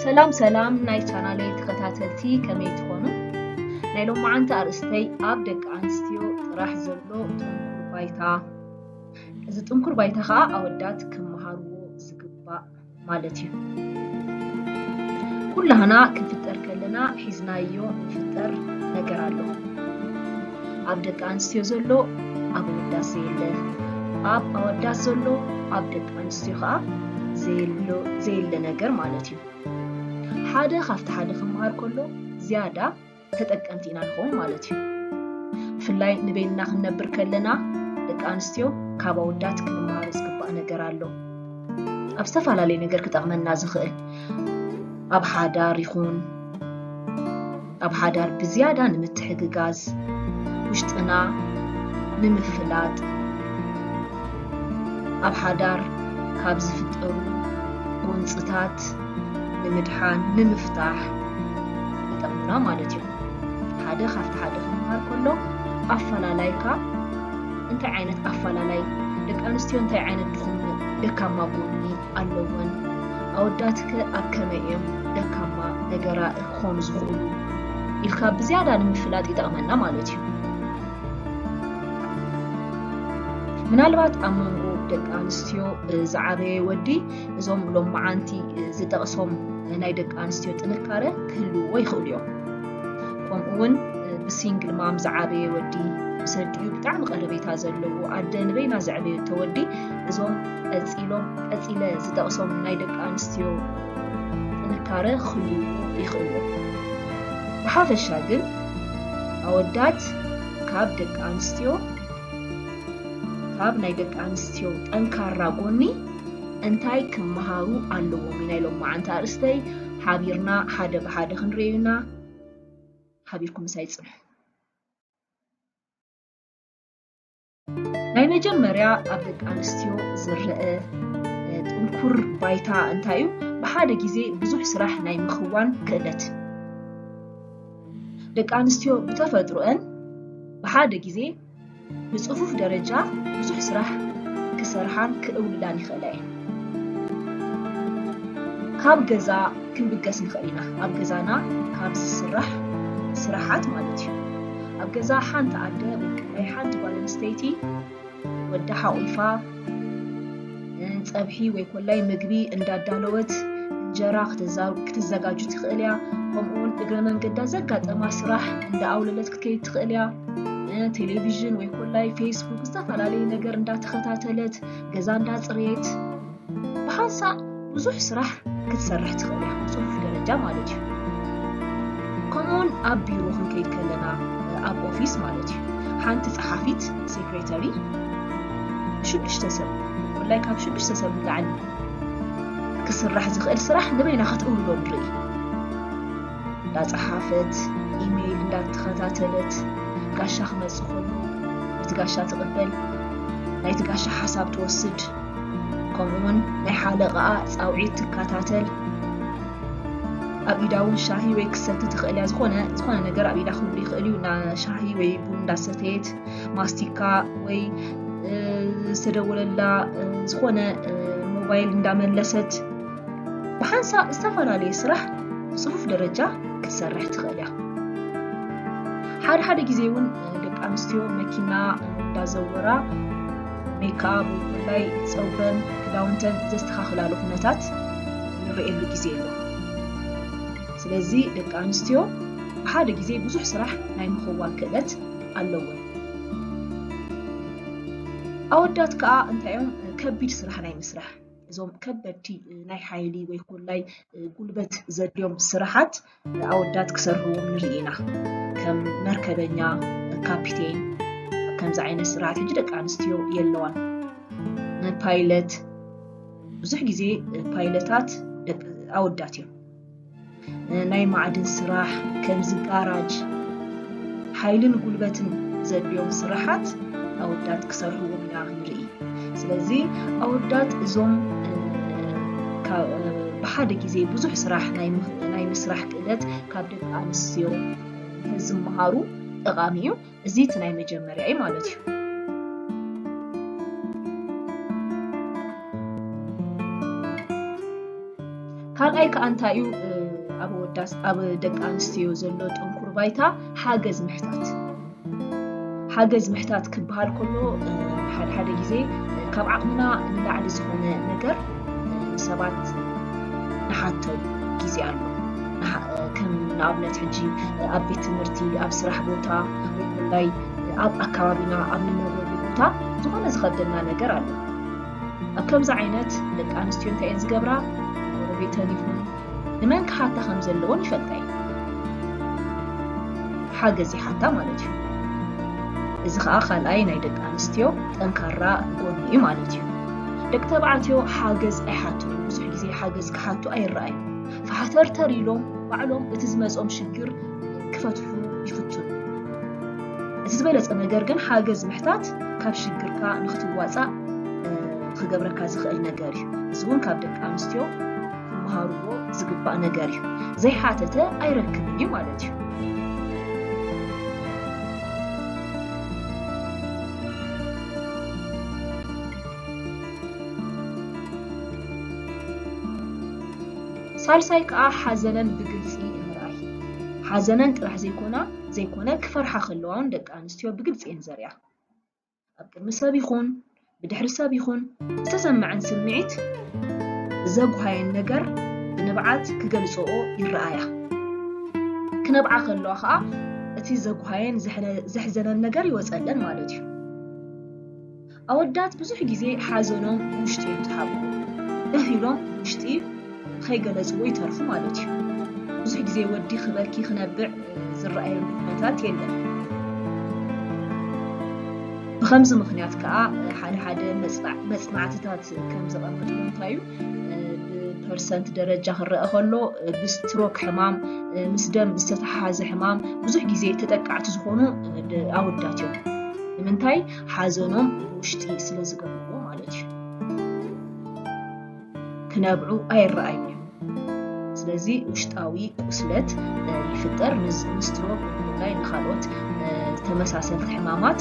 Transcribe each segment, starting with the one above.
ሰላም ሰላም ናይ ቻናለይ ተኸታተልቲ፣ ከመይ ትኾኑ? ናይ ሎማዓንቲ ኣርእስተይ ኣብ ደቂ ኣንስትዮ ጥራሕ ዘሎ ጥንኩር ባይታ። እዚ ጥንኩር ባይታ ኸኣ ኣወዳት ክመሃርዎ ዝግባእ ማለት እዩ። ኩላህና ክንፍጠር ከለና ሒዝናዮ ንፍጠር ነገር ኣሎ። ኣብ ደቂ ኣንስትዮ ዘሎ ኣብ ኣወዳት ዘየለ፣ ኣብ ኣወዳት ዘሎ ኣብ ደቂ ኣንስትዮ ኸኣ ዘየሎ-፣ ዘየለ ነገር ማለት እዩ። ሓደ ካብቲ ሓደ ክመሃር ከሎ ዝያዳ ተጠቀምቲ ኢና ንኸውን ማለት እዩ። ብፍላይ ንበይንና ክንነብር ከለና ደቂ ኣንስትዮ ካብ ኣወዳት ክንመሃሮ ዝግባእ ነገር ኣሎ። ኣብ ዝተፈላለየ ነገር ክጠቕመና ዝኽእል፣ ኣብ ሓዳር ይኹን ኣብ ሓዳር ብዝያዳ ንምትሕግጋዝ፣ ውሽጥና ንምፍላጥ፣ ኣብ ሓዳር ካብ ዝፍጠሩ ጎንፅታት ንምድሓን፣ ንምፍታሕ ይጠቕሙና ማለት እዮም። ሓደ ካብቲ ሓደ ክመሃር ከሎ ኣፈላላይካ እንታይ ዓይነት ኣፈላላይ፣ ደቂ ኣንስትዮ እንታይ ዓይነት ድኹም ደካማ ጎኒ ኣለወን፣ ኣወዳትከ ኣብ ከመይ እዮም ደካማ ነገራ ክኾኑ ዝኽእሉ ኢልካ ብዝያዳ ንምፍላጥ ይጠቕመና ማለት እዩ። ምናልባት ኣብ መንጎ ደቂ ኣንስትዮ፣ እ፣ ዝዓበየ ወዲ እዞም ሎማዓንቲ፣ እ፣ ዝጠቕሶም፣ እ፣ ናይ ደቂ ኣንስትዮ ጥንካረ ክህልዎ ይኽእሉ እዮም። ከምኡ እውን፣ እ፣ ብሲንግል ማም ዝዓበየ ወዲ፣ ምስ ኣዲኡ ብጣዕሚ ቀረቤታ ዘለዎ፣ ኣደ ንበይና ዘዕበየቶ ወዲ እዞም ቀጺሎም፣ ቀጺለ ዝጠቕሶም ናይ ደቂ ኣንስትዮ ጥንካረ ክህልዎ ይኽእሉ እዮም። ብሓፈሻ ግን ኣወዳት ካብ ደቂ ኣንስትዮ፣ ካብ ናይ ደቂ ኣንስትዮ ጠንካራ ጎኒ እንታይ ክመሃሩ ኣለዎም? ናይ ሎማዓንቲ ኣርእስተይ ሓቢርና ሓደ ብሓደ ክንርእዮ ኢና። ሓቢርኩም ምሳይ ጽንሑ። ናይ መጀመርያ ኣብ ደቂ ኣንስትዮ ዝረአ፣ እ፣ ጥንኩር ባይታ እንታይ እዩ? ብሓደ ግዜ ብዙሕ ስራሕ ናይ ምኽዋን ክእለት። ደቂ ኣንስትዮ ብተፈጥሮአን ብሓደ ግዜ ብጽፉፍ ደረጃ ብዙሕ ስራሕ ክሰርሓን ክእውልላን ይኽእላ እየን። ካብ ገዛ ክንብገስ ንኽእል ኢና። ኣብ ገዛና ካብ ዝስራሕ ስራሓት ማለት እዩ። ኣብ ገዛ ሓንቲ ኣደ ወይ ሓንቲ ጓል ኣንስተይቲ ወዳ ሓቑፋ፣ እ፣ ጸብሒ ወይ ኮላይ ምግቢ እንዳዳለወት እንጀራ ክትዛ-፣ ክትዘጋጁ ትኽእል እያ። ከምኡውን እግረ መንገዳ ዘጋጠማ ስራሕ እንዳኣውለለት ክትከይድ ትኽእል እያ። እ፣ ቴሌቪዥን ወይ ኮላይ ፌስቡክ፣ ዝተፈላለዩ ነገር እንዳተኸታተለት፣ ገዛ እንዳጽረየት፣ ብሓንሳእ ብዙሕ ስራሕ ክትሰርሕ ትኽእል እያ፣ ብጽፉፍ ደረጃ ማለት እዩ። ከምኡውን ኣብ ቢሮ ክንከይድ ከለና፣ ኣብ ኦፊስ ማለት እዩ፣ ሓንቲ ጸሓፊት፣ ሴክሬተሪ፣ ሽዱሽተ ሰብ፣ ብፍላይ ካብ ሽዱሽተ ሰብ ንላዕሊ ክስራሕ ዝኽእል ስራሕ ንበይና ክትእውሎ ንርኢ። እንዳጸሓፈት፣ ኢሜይል እንዳተኸታተለት፣ ጋሻ ክመጽእ ከሎ ነቲ ጋሻ ትቕበል፣ ናይቲ ጋሻ ሓሳብ ትወስድ፣ ከምኡውን ናይ ሓለቓኣ ጻውዒት ትከታተል። ኣብ ኢዳ እውን ሻሂ ወይ ክሰቲ ትኽእል እያ። ዝኾነ፣ ዝኾነ ነገር ኣብ ኢዳ ክህሉ ይኽእል እዩ። እና ሻሂ ወይ ቡን እንዳሰተየት፣ ማስቲካ ወይ፣ እ፣ ዝተደወለላ፣ እ፣ ዝኾነ፣ እ፣ ሞባይል እንዳመለሰት ብሓንሳእ ዝተፈላለየ ስራሕ ብጽፉፍ ደረጃ ክትሰርሕ ትኽእል እያ። ሓደ ሓደ ግዜ እውን፣ እ፣ ደቂ ኣንስትዮ መኪና እንዳዘወራ ሜክኣፕ ወይ ኮላይ ጸጉረን ክዳውንተን ዘስተኻኽላሉ ኩነታት ንርእየሉ ግዜ ኣሎ። ስለዚ ደቂ ኣንስትዮ ብሓደ ግዜ ብዙሕ ስራሕ ናይ ምኽዋን ክእለት ኣለወን። ኣወዳት ከኣ እንታይ እዮም? ከቢድ ስራሕ ናይ ምስራሕ። እዞም ከበድቲ ናይ ሓይሊ ወይ ኮላይ ጉልበት ዘድልዮም ስራሓት ኣወዳት ክሰርሕዎም ንርኢ ኢና። ከም መርከበኛ፣ ካፒቴን፣ ከምዚ ዓይነት ስራሓት ሕጂ ደቂ ኣንስትዮ የለዋን። ፓይለት፣ ብዙሕ ግዜ ፓይለታት ደቂ ኣወዳት እዮም። ናይ ማዕድን ስራሕ፣ ከምዚ ጋራጅ፣ ሓይልን ጉልበትን ዘድልዮም ስራሓት ኣወዳት ክሰርሕዎም ኢና ንርኢ። ስለዚ ኣወዳት እዞም፣ እ፣ ካብ፣ እ፣ ብሓደ ግዜ ብዙሕ ስራሕ ናይ ም-፣ ናይ ምስራሕ ክእለት ካብ ደቂ ኣንስትዮ እንተዝመሃሩ ጠቓሚ እዩ። እዚ እቲ ናይ መጀመርያ እዩ ማለት እዩ። ካልኣይ ከኣ እንታይ እዩ? እ፣ ኣብ ኣወዳት ኣብ ደቂ ኣንስትዮ ዘሎ ጠንኩር ባይታ ሓገዝ ምሕታት። ሓገዝ ምሕታት ክበሃል ከሎ ሓደ ሓደ ግዜ ካብ ዓቕምና ንላዕሊ ዝኾነ ነገር ንሰባት ንሓተሉ ግዜ ኣሎ። ከም ንኣብነት ሕጂ ኣብ ቤት ትምህርቲ፣ ኣብ ስራሕ ቦታ፣ ብፍላይ ኣብ ኣከባቢና ኣብ ንነብረሉ ቦታ ዝኾነ ዝኸብደና ነገር ኣሎ። ኣብ ከምዚ ዓይነት ደቂ ኣንስትዮ እንታይ እየን ዝገብራ? ጎረቤተን ይኹን ንመን ክሓታ ከም ዘለዎን ይፈልጣ እየን። ሓገዝ ይሓታ ማለት እዩ። እዚ ከዓ ካልኣይ ናይ ደቂ ኣንስትዮ ጠንካራ ጎኒ እዩ ማለት እዩ። ደቂ ተባዕትዮ ሓገዝ ኣይሓቱን። ብዙሕ ግዜ ሓገዝ ክሓቱ ኣይረኣዩ። ፋሕተርተር ኢሎም ባዕሎም እቲ ዝመጾም ሽግር ክፈትሑ ይፍትኑ። እቲ ዝበለጸ ነገር ግን ሓገዝ ምሕታት ካብ ሽግርካ ንክትዋጻእ ክገብረካ ዝኽእል ነገር እዩ። እዚ እውን ካብ ደቂ ኣንስትዮ ክመሃርዎ ዝግባእ ነገር እዩ። ዘይሓተተ ኣይረክብን እዩ ማለት እዩ። ሳልሳይ ከዓ ሓዘነን ብግልፂ ምርኣይ። ሓዘነን ጥራሕ ዘይኮና ዘይኮነ ክፈርሓ ከለዋ እውን ደቂ ኣንስትዮ ብግልፂ እየን ዘርእያ። ኣብ ቅድሚ ሰብ ይኹን ብድሕሪ ሰብ ይኹን ዝተሰመዐን ስምዒት ዘጉሃየን ነገር ብንብዓት ክገልፅኦ ይረኣያ። ክነብዓ ከለዋ ከዓ እቲ ዘጉሃየን ዘሕዘነን ነገር ይወፀለን ማለት እዩ። ኣወዳት ብዙሕ ግዜ ሓዘኖም ውሽጢ እዮም ዝሓብኡ። እህ ኢሎም ውሽጢ ከይገለፅዎ ይተርፉ ማለት እዩ። ብዙሕ ግዜ ወዲ ክበኪ ክነብዕ ዝረኣየሉ ኩነታት የለን። ብከምዚ ምክንያት ከዓ ሓደ ሓደ መፅናዕትታት ከም ዘቐመጥዎ እንታይ እዩ ብፐርሰንት ደረጃ ክረአ ከሎ ብስትሮክ ሕማም ምስ ደም ዝተተሓሓዘ ሕማም ብዙሕ ግዜ ተጠቃዕቲ ዝኾኑ ኣወዳት እዮም። ንምንታይ? ሓዘኖም ውሽጢ ስለ ዝገብርዎ ማለት እዩ። ክነብዑ ኣይረኣዩን እዮም። ስለዚ ውሽጣዊ ቁስለት ይፍጠር። ንስትሮክ ብፍላይ ንካልኦት ተመሳሰልቲ ሕማማት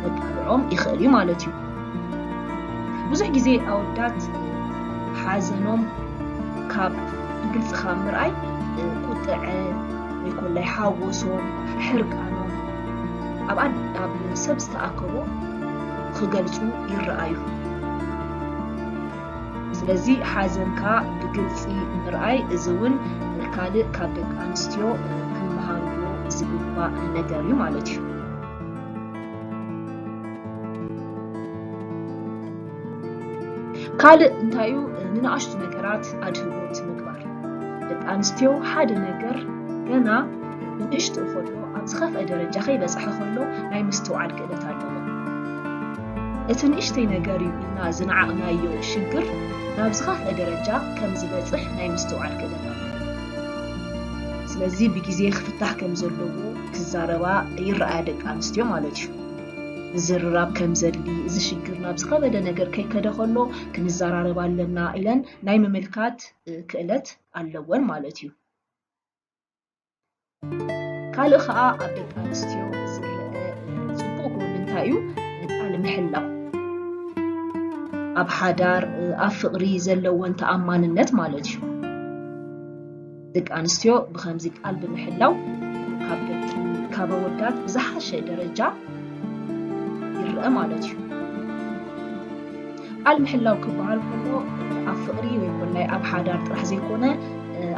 መቃልዖም ይኽእል እዩ ማለት እዩ። ብዙሕ ግዜ ኣወዳት ሓዘኖም ካብ ብግልፂ ካብ ምርኣይ ቁጥዐ ወይ ኮላይ ሓጎሶም ሕርቃኖም ኣብ ኣብ ሰብ ዝተኣከቦ ክገልፁ ይረኣዩ። ስለዚ ሓዘንካ ብግልፂ ምርኣይ እዚ እውን ካልእ ካብ ደቂ ኣንስትዮ ክመሃርዎ ዝግባእ ነገር እዩ ማለት እዩ። ካልእ እንታይ እዩ? ንንኣሽቱ ነገራት ኣድህቦት ምግባር። ደቂ ኣንስትዮ ሓደ ነገር ገና ብንእሽትኡ ከሎ ኣብ ዝኸፍአ ደረጃ ከይበፅሐ ከሎ ናይ ምስትውዓል ክእለት ኣለዎ። እቲ ንእሽተይ ነገር እዩ ኢልና ዝነዓቕናዮ ሽግር ናብ ዝኸፍአ ደረጃ ከም ዝበፅሕ ናይ ምስትውዓል ክእለት ኣለዎ። ስለዚ ብግዜ ክፍታሕ ከም ዘለዎ ክዛረባ ይረኣያ ደቂ ኣንስትዮ ማለት እዩ። ምዝርራብ ከም ዘድሊ፣ እዚ ሽግር ናብ ዝኸበደ ነገር ከይከደ ከሎ ክንዘራረብ ኣለና ኢለን ናይ ምምልካት ክእለት ኣለወን ማለት እዩ። ካልእ ከዓ ኣብ ደቂ ኣንስትዮ ዝረአ ፅቡቅ ጎኒ እንታይ እዩ? ቃል ምሕላው፣ ኣብ ሓዳር ኣብ ፍቅሪ ዘለወን ተኣማንነት ማለት እዩ። ደቂ ኣንስትዮ ብከምዚ ቃል ብምሕላው ካብ ደቂ ካብ ኣወዳት ብዝሓሸ ደረጃ ይረአ ማለት እዩ። ቃል ምሕላው ክበሃል ከሎ ኣብ ፍቅሪ ወይ ኮላይ ኣብ ሓዳር ጥራሕ ዘይኮነ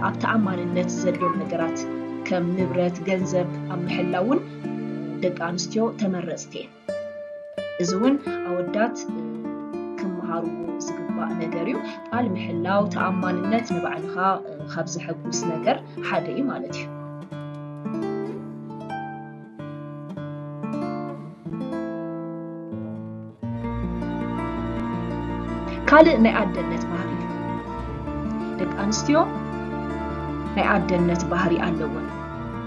ኣብ ተኣማንነት ዘሎም ነገራት ከም ንብረት፣ ገንዘብ ኣብ ምሕላው እውን ደቂ ኣንስትዮ ተመረፅቲ እየን። እዚ እውን ኣወዳት ክመሃርዎ ዝግባእ ነገር እዩ። ቃል ምሕላው ተኣማንነት ንባዕልኻ ካብ ዘሐጉስ ነገር ሓደ እዩ ማለት እዩ። ካልእ ናይ ኣደነት ባህሪ እዩ። ደቂ ኣንስትዮ ናይ ኣደነት ባህሪ ኣለወን።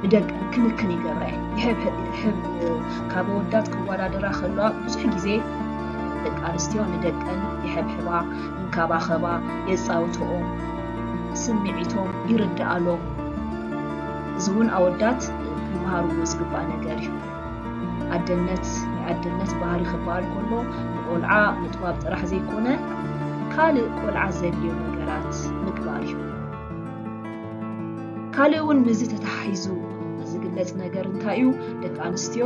ንደቀን ክንክን ይገብራ እየን። ይሕብ ይሕብ ካብ ኣወዳት ክወዳደራ ከለዋ ብዙሕ ግዜ ደቂ ኣንስትዮ ንደቀን ይሕብሕባ፣ ይንከባኸባ፣ የፃውትኦም፣ ስምዒቶም ይርድኣሎም። እዚ እውን ኣወዳት ክመሃርዎ ዝግባእ ነገር እዩ። ኣደነት ናይ ኣደነት ባህሪ ክበሃል ከሎ ንቆልዓ ምጥባብ ጥራሕ ዘይኮነ ካልእ ቆልዓ ዘድልዮ ነገራት ምግባር እዩ። ካልእ እውን ምስዚ ተተሓሒዙ ዝግለጽ ነገር እንታይ እዩ? ደቂ ኣንስትዮ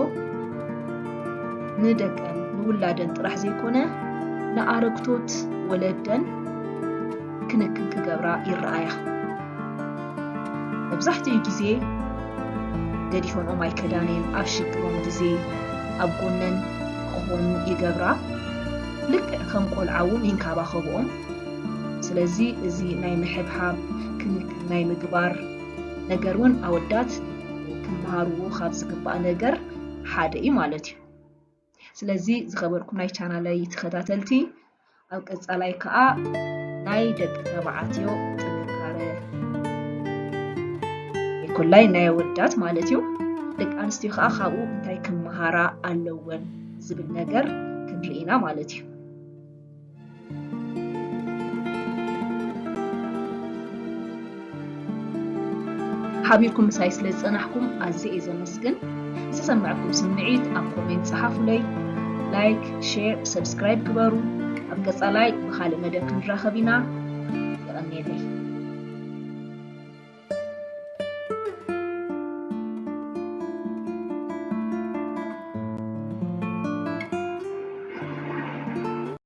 ንደቀን ንውላደን ጥራሕ ዘይኮነ ንኣረግቶት ወለደን ክንክን ክገብራ ይረኣያ። መብዛሕትኡ ግዜ ገዲፈንኦም ኣይከዳኔን ኣብ ሽግሮም ግዜ ኣብ ጎነን ክኾኑ ይገብራ። ልክዕ ከም ቆልዓ እውን ይንከባኸብኦም። ስለዚ እዚ ናይ ምሕብሓብ ክንክን ናይ ምግባር ነገር እውን ኣወዳት ክመሃርዎ ካብ ዝግባእ ነገር ሓደ እዩ ማለት እዩ። ስለዚ ዝኸበርኩም ናይ ቻናለይ ተኸታተልቲ ኣብ ቀጻላይ ከኣ ናይ ደቂ ተባዕትዮ ጥንካረ ይኩላይ ናይ ኣወዳት ማለት እዩ። ደቂ ኣንስትዮ ከኣ ካብኡ እንታይ ክመሃራ ኣለወን ዝብል ነገር ክንርኢ ኢና ማለት እዩ። ሓቢርኩም ምሳይ ስለ ዝጸናሕኩም ኣዝየ እየ ዘመስግን። ዝተሰማዕኩም ስምዒት ኣብ ኮሜንት ጸሓፉለይ። ላይክ፣ ሼር፣ ሰብስክራይብ ግበሩ። ኣብ ቀጻላይ ብኻልእ መደብ ክንራኸብ ኢና። የቐንየለይ።